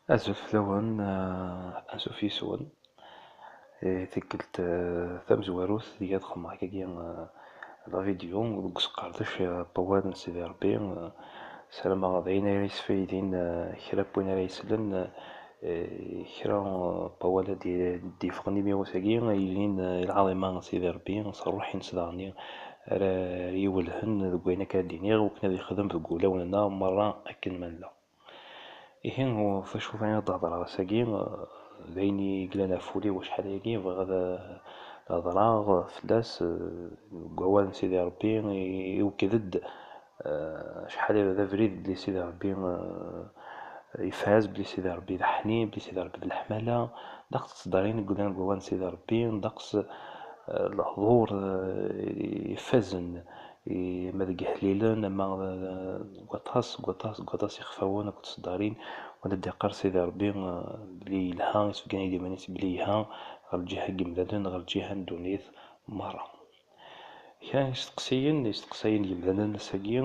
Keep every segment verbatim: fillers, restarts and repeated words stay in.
Azul fell-awen, eh, ansuf yis-wen. Eh, tikkelt, eh, tamezwarut deg ad xedmeɣ akkagi, eh, la vidéo deg usqerdec, eh, n wawal n Sidi Ṛebbi, eh, ssarameɣ d ayen ara yesfaydin, eh, kra n win ara yeslen, eh, kra, eh, n wawal ad d-, d-yeffɣen imi wass-agi, yilin, eh, i lɛaḍima n Sidi Ṛebbi, s ṛṛuḥ-ines daɣen ara, ara iwellhen deg wayen akka ad d-iniɣ, wakken ad yexdem deg wulawen-nneɣ merra akken ma nella. Ihi, ɣef acu bɣiɣ ad d-hedreɣ ass-agi, eh, d ayen i yellan ɣef wul-iw acḥal-agi, bɣiɣ ad, ad hedreɣ fell-as, eh, deg wawal n Sidi Ṛebbi, i-, iwekked-d, eh, acḥal d abrid belli Sidi Ṛebbi, eh, ifaz, belli Sidi Ṛebbi d aḥnin, belli Sidi Ṛebbi d leḥmala, ddeqs n tseddarin i yellan deg wawal n Sidi Ṛebbi, ddeqs, eh, lehdur, eh, ifazen, i-, ama deg iḥlilen, ama, eh, deg waṭas, deg waṭas, deg waṭas ixfawen akked tseddarin, wanda d-iqqar Sidi Ṛebbi, eh, belli yelha, isbeggan-id iman-is belli yelha ɣer lǧiha n yemdanen, ɣer lǧiha n ddunit merra. Kra n yisteqsiyen, isteqsayen n yemdanen ass-agi,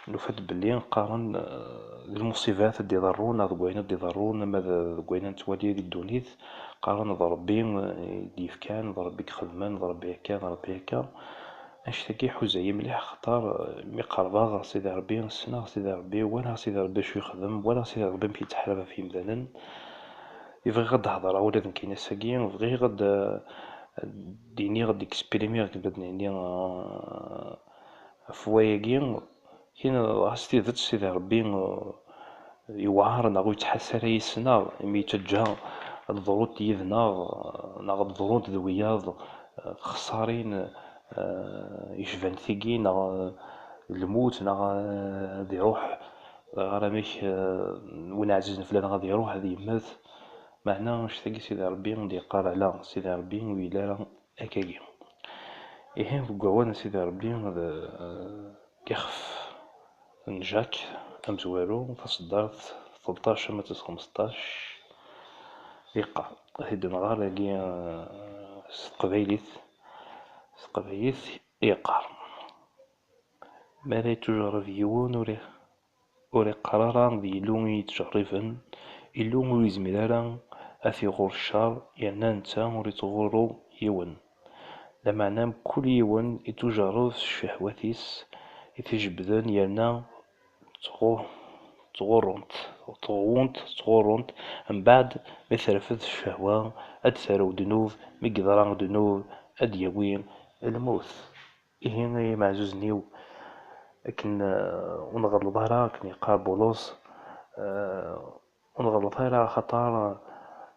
nufa-d belli qqaren, eh, d lmuṣibat i d-iḍerrun, neɣ deg wayen i d-iḍerrun, ama d, deg wayen i nettwali di ddunit, qqaren d Ṛebbi, eh, i d-yefkan, d Ṛebbi i ixedmen, d Ṛebbi akka, d Ṛebbi akka. Annect-agi iḥuza-yi mliḥ, axaṭer, eh, mi qerbeɣ ɣer Sidi Ṛebbi, ssneɣ Sidi Ṛebbi, walaɣ Sidi Ṛebbi acu ixdem, walaɣ Sidi Ṛebbi amek yettḥarab ɣef yemdanen. I bɣiɣ ad d-hedreɣ ula d nekkini ass-agi, bɣiɣ ad d-, ad d-iniɣ, ad d-eksprimiɣ, ad d-nini, eh, ɣef wayagi, Kien, ɣas tidet, Sidi Ṛebbi, eh, yewɛer neɣ ur yettḥassa ara yis-neɣ, imi yettaǧǧa ad ḍrunt yid-neɣ, eh, neɣ ad ḍrunt d wiyaḍ, eh, txessarin, eh, yecban tigi, neɣ, eh, lmut, neɣ, eh, ad iṛuḥ, eh, ɣer amek, eh, win ɛzizen fell-aneɣ ad iṛuḥ, ad yemmet. Meɛna annect-agi Sidi Ṛebbi d-yeqqar ala, Sidi Ṛebbi ur yelli ara akkagi. Ihi, deg wawal n Sidi Ṛebbi, d, eh, ixef n Jacques amezwaru, taṣeddart tleṭṭac ama d xmesṭac, yeqqar, ad t-id-nɣer dagi, eh, s teqbaylit, s teqbaylit yeqqar: "Mi ara yettujreb yiwen, ur i-, ur iqqar ara d Yillu i yi-ittjerriben, Illu ur yezmir ara ad t-iɣur ccer, yerna netta ur ittɣurru yiwen. Lameɛna mkul yiwen ittujerreb s ccehwat-is i t-ijebbden, yerna ttɣu-, ttɣurrunt, ttɣuwunt, ttɣurrunt, mbeɛd mi terfed ccehwa, ad d-terrew ddnub, mi yeḍra ddnub, ad d-yawi lmut." Ihi, ay imeɛzuzen-iw, akken, eh, ur nɣelleḍ ara, akken yeqqar Bulus, eh, ur nɣelleḍ ara, axaṭer,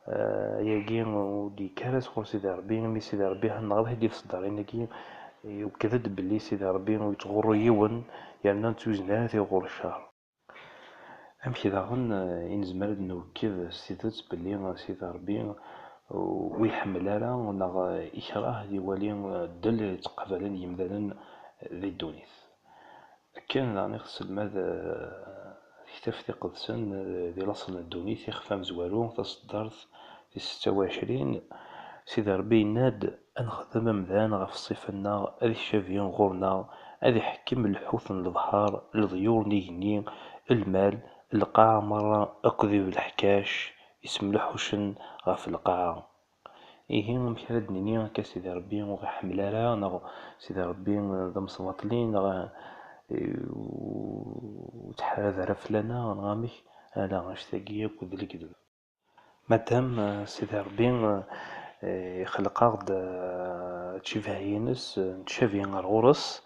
eh, ayagi ur d-yekki ara sɣur Sidi Ṛebbi, imi Sidi Ṛebbi, ha nneɣ i d-iṣeddaren-agi, yukked-d belli Sidi Ṛebbi ur yettɣurru yiwen, yerna ur t-yuzen ara tiɣur ccer. Amek daɣen, eh, i nezmer ad nwekked s tidet belli Sidi Ṛebbi ur iḥemmel ara neɣ ikreh ad iwali, eh, ddel yettqabalen yemdanen di ddunit? Akken daɣen i ɣ-tesselmad, eh, tektabt iqedsen, eh, di laṣel n ddunit, ixef amezwaru, taṣeddart tis setta u ɛecrin, Sidi Ṛebbi yenna-d: "Ad nexdem amdan ɣef ṣṣifa-nneɣ, ad icabi ɣur-neɣ, ad iḥekkem lḥut n lebḥer, leḍyur n igenni, lmal, lqaɛa merra akked ibelḥkac isemluḥucen ɣef lqaɛa." Ihi, amek ara d-nini akka Sidi Ṛebbi ur ɣ-iḥemmel ara, neɣ Sidi Ṛebbi d amesbaṭli, neɣ, eh, ur yettḥarab ara fell-aneɣ, neɣ amek? Ala, annect-agi akk d lekdeb. Madam, eh, Sidi Ṛebbi, eh, ixleq-aɣ-d, eh, ttcibah-ines, eh, nettcabi ar ɣur-s,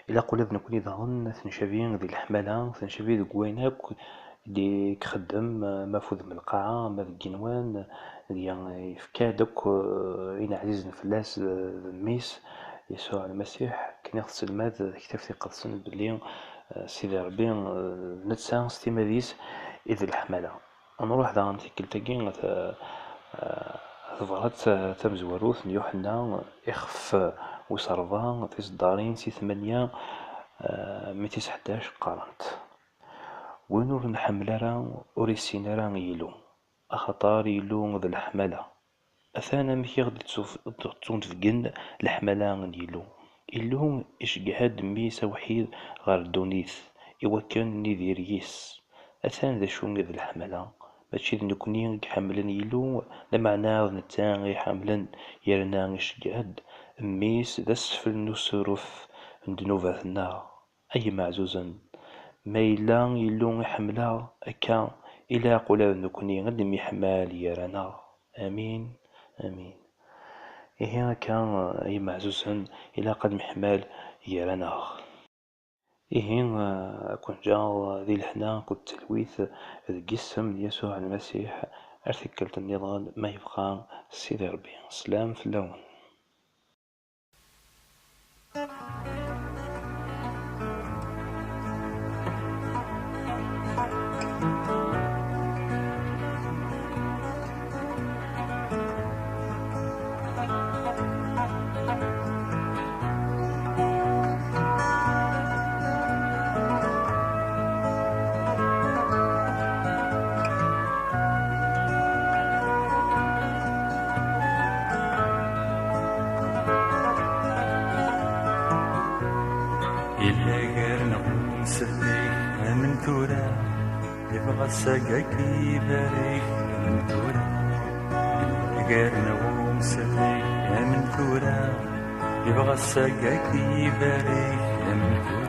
ilaq ula d nekkni daɣen ad t-ncabi di leḥmala, ad t-ncabi deg wayen akk i d-ixeddem, eh, ma f udem n lqaɛa, ma deg yigenwan, eh, yefka-d akk, eh, ayen ɛzizen fell-as, eh, d Mmi-s, Yasuɛ Lmasiḥ, akken i ɣ-tesselmad tektabt iqedsen belli, eh, Sidi Ṛebbi, eh, d netta s timmad-is i d leḥmala. Ad nruḥ daɣen tikkelt-agi ɣer t-, eh, tebrat, eh, tamezwarut n Yuḥenna, ixef wis ṛebɛa, tiseddarin si tmanya, eh, mi tis ḥdac qqarent: "Win ur nḥemmel ara, ur issin ara Illu, axaṭer Illu d leḥmala." Atan amek i ɣ-d-ttuf-, ttwabeggnen leḥmala n Yillu. Illu iceggeɛ-d Mmi-s awḥid ɣer ddunit, iwakken nidir yis. Atan d acu i d leḥmala, mačči d nekkni i iḥemmlen Illu, lameɛna d netta i iḥemmlen, yerna iceggeɛ-d Mmi-s d asfel n usuref n ddnubat-nneɣ. Ay imeɛzuzen, ma yella Illu iḥemmel-aɣ akka, ilaq ula d nekkni ad nemyeḥmal gar-aneɣ. Amin, amin. Ihi akka, ay imeɛzuzen, ilaq ad nemyeḥmal gar-aneɣ. Ihi, eh, ad ken-ǧǧeɣ di lehna akked talwit deg yisem n Yasuɛ Lmasiḥ, ar tikkelt nniḍen ma yebɣa Sidi Ṛebbi. Slam fell-awen. Yella gar-neɣ umsellek am n tura, yebɣa s agak ibarek am n tura. Yella gar-neɣ umsellek am n tura, yebɣa s agak ibarek am n tura.